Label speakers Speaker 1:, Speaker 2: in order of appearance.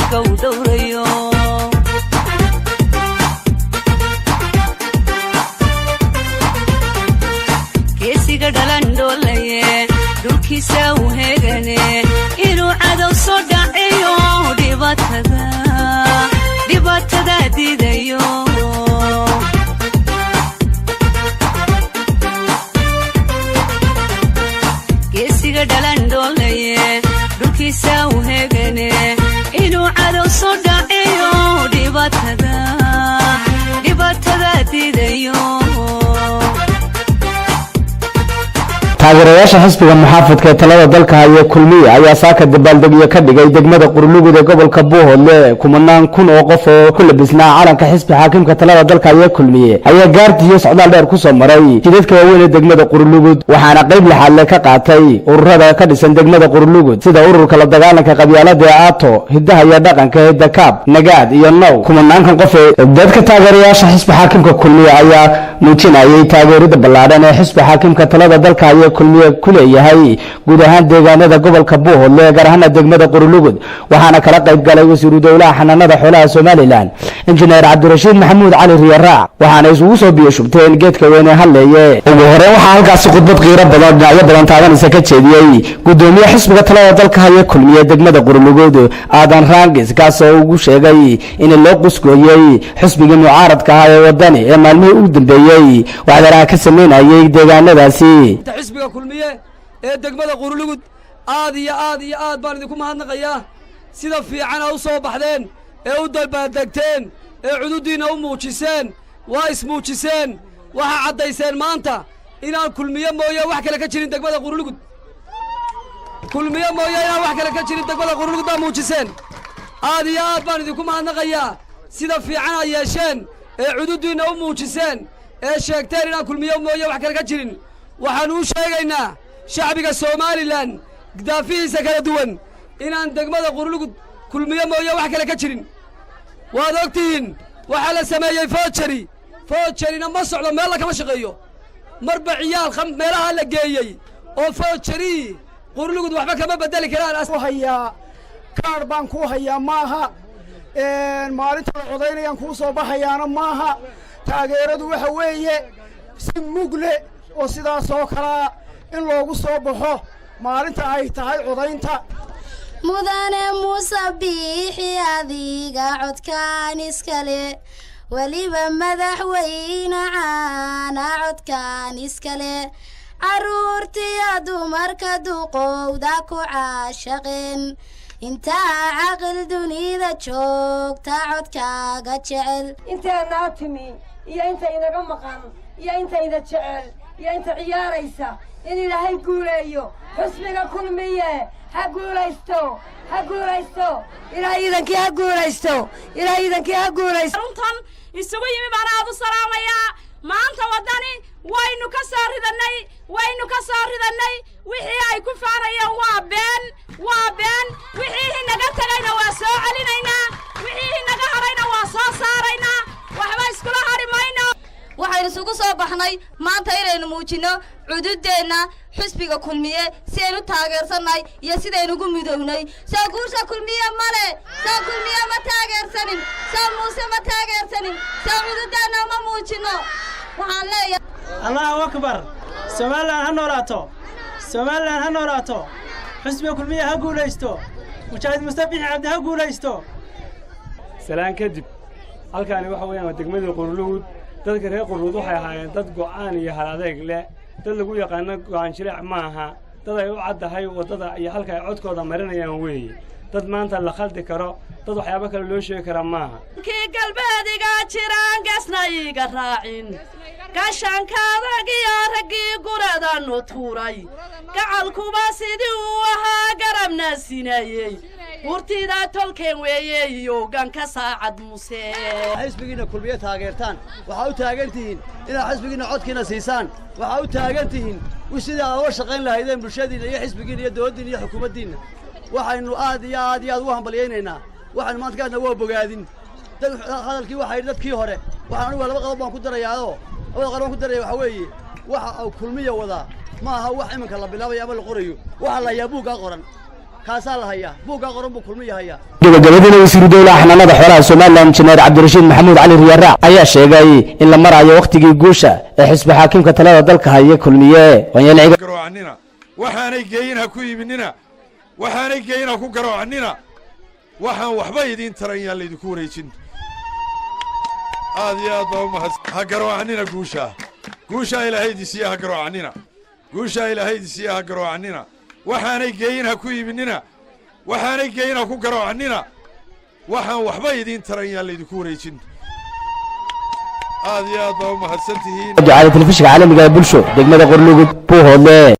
Speaker 1: Qaranka u dhowrayo. Geesiga dhalandhoolaye, dhulkiisa u heegane, inuu cadow soo dhaciyo, dhibaatada dhibaatada diidayo. Geesiga dhalandhoolaye, dhulkiisa u heegane, inuu cadow soo dhaciyo, dhibaatada dhibaatada diidayo.
Speaker 2: Taageerayaasha xisbiga muxaafidka ee talada dalka haya Kulmiye ayaa saaka dabaaldegyo ka dhigay degmada Qurlugud ee gobolka Buuhoodle. Kumanaan kun oo qof oo ku labisnaa calanka xisbi xaakimka talada dalka haya Kulmiye ayaa gaardiyo socdaal dheer kusoo maray jidadka waaweyn ee degmada Qurlugud, waxaana qayb lixaadle ka qaatay ururada ka dhisan degmada Qurlugud, sida ururka la dagaalanka qabyaalada ee Aato, hidaha iyo dhaqanka ee Dakaab, Nagaad iyo Now. Kumanaankan qof ee dadka taageerayaasha xisbi xaakimka Kulmiye ayaa muujinayay taageerida ballaadhan ee xisbi xaakimka talada dalka haya Kulmiye ku leeyahay guud ahaan deegaanada gobolka Buuhoodle, gaar ahaana degmada Qurlugud, waxaana kala qayb galay wasiiru dowlaha xanaanada xoolaha Somaliland, Injineer Cabdirashiid Maxamuud Cali Riyaraac, waxaana isugu soo biyo shubteen geedka weyne Hadleeye. Ugu horeyn waxaa halkaasi khudbad qiiro badan, dhinacyo badan taabanaysa ka jeediyey gudoomiye xisbiga talada dalka haya Kulmiye degmada Qurlugud, Aadan Raangis, kaasoo ugu sheegay in loo qusgooyey xisbigii mucaaradka ahaa ee Wadani ee maalmihii ugu dambeeyey waxdaraha ka sameynayay deegaanadaasi.
Speaker 3: Xisbiga Kulmiye ee degmada Qurlugud, aad iyo aad iyo aad baan idinku mahadnaqayaa sida fiican aa u soo baxdeen ee u dabaaldegteen ee cududdiinna u muujiseen. Waa ismuujiseen, waxaa caddayseen maanta inaan Kulmiye mooye wax kale ka jirin degmada Qurlugud. Kulmiye mooye inaan wax kale ka jirin degmada Qurlugud baa muujiseen. Aad iyo aad baan idinku mahadnaqayaa sida fiican aad yeesheen ee cududdiinna u muujiseen ee sheegteen inaan Kulmiye mooye wax kale ka jirin. Waxaannu u sheegaynaa shacbiga Somaliland daafihiisa kala duwan inaan degmada Qurlugud Kulmiye mooye wax kale ka jirin. Waad og tihiin, waxaa la sameeyey forgery. Forgeryna ma socdo, meella kama shaqeeyo. Marba ciyaal meelaha la geeyey oo forgery Qurlugud waxba kama beddeli karaan.
Speaker 4: Hayaa kaadh baan kuu hayaa maaha, maalinta la codaynayaan kuu soo baxayaana maaha. Taageeradu waxa weeye si mugle oo sidaas oo kalaa in loogu soo baxo maalinta ay tahay codaynta.
Speaker 5: Mudane Muuse Biixi, adiga codkaan iskale, weliba madaxweyne caana codkaan iskale, carruurtiyo dumarka duqowda ku caashaqeen, intaa caqil dunida joogta codkaaga jecel.
Speaker 6: Inteenaa timi iyo inta inaga maqan iyo intayna jecel iyo inta ciyaaraysa, in Ilaahay guuleeyo xusbiga Kulmiye. Ha guulaysto, ha guulaysto, Ilaahay iidankii ha guulaysto, Ilaahay iidankii ha guulaysto.
Speaker 7: Runtan isugu yimi baan aad u salaamayaa. Maanta Waddani waynu ka soo ridannay, waynu ka soo ridannay. Wixii ay ku faanayeen waa been, waa been. Wixii inaga tegayna waa soo celinaynaa, wixii inaga hadhayna waa soo saaraynaa. Waxba iskula hadhi mayno.
Speaker 8: Waxaynu isugu soo baxnay maanta inaynu muujinno cududeenna xisbiga Kulmiye si aynu taageersannahay iyo sidaynu ugu midownay. Soo guusha Kulmiye male, soo Kulmiye ma taageersanin, soo Muuse ma taageersanin, soo cududeenna ma muujinno, waxaan leeyahay.
Speaker 9: Allahu akbar! Somaliland ha noolaato, Somaliland ha noolaato! Xisbiga Kulmiye ha guulaysto! Mujaahid Muuse Biixi Cabdi ha guulaysto!
Speaker 10: Salaan kadib, halkaani waxa weeyaan waa degmadii Qurlugud. Dadka reer Qurlugud waxay ahaayeen dad go'aan iyo hal adeeg leh, dad lagu yaqaano go'aan jileec maaha, dad ay u caddahay waddada iyo halka ay codkooda marinayaan weeye. Dad maanta la khaldi karo, dad waxyaabo kale loo sheegi karaa maaha.
Speaker 7: Kii galbeediga jiraan geesna iiga raacin, gashanka adag iyo raggii guradanu tuuray, gacalkuba sidii uu ahaa garabna sinayey, hurtida tolkeen weeye iyo ganka Saacad Muse.
Speaker 11: Xisbigiinna Kulmiye taageertaan. Waxaa u taagan tihiin inaad xisbigiinna codkiina siisaan. Waxaa u taagan tihiin sidii aad uga shaqayn lahaydeen bulshadiinna iyo xisbigiinna iyo dowladdiinna iyo xukuumaddiinna. Waxaynu aad iyo aad iyo aad ugu hambalyaynaynaa. Waxaynu maanta ka hadna waa bogaadin dad hadalkii. Waxaa yidhi dadkii hore, waxaan anigu laba qodob baan ku darayaao, labada qodob baan ku daraya waxaa weeye: waxa uu Kulmiya wadaa ma aha wax iminka la bilaabayo ama la qorayo. Waxaa la hayaa buuggaa qoran. Kaasaa la hayaa, buuggaa qoran buu Kulmiya hayaa.
Speaker 2: Gabagabadiina, wasiiru dowlaha xanaanada xoolaha Somaliland, injineer Cabdirashiid Maxamuud Cali Riyaaraac, ayaa sheegay in la marayo wakhtigii guusha ee xisbi xaakimka talada dalka haya Kulmiye.
Speaker 12: Garoocanina waxaanay geeyin ha ku iibinina, waxaanay geeyin ha ku garoocanina, waxaan waxba idiin taran yaan laydinku wareejin. Aad iyo aad baa u mahad. Ha garoocanina guushaa, guushaa Ilaahay idin siiya ha garoocanina, guushaa Ilaahay idin siiya ha garoocanina. Waxaanay geeyin ha ku iibinina, waxaanay geeyin ha ku garoocanina, waxaan waxba idiin taran yaan laydinku wareejin. Aad iyo aad baa u mahadsan tihiin.
Speaker 2: Ducaale, telefishinka caalamiga ee Bulsho, degmada Qorlugud, Buuhoodle.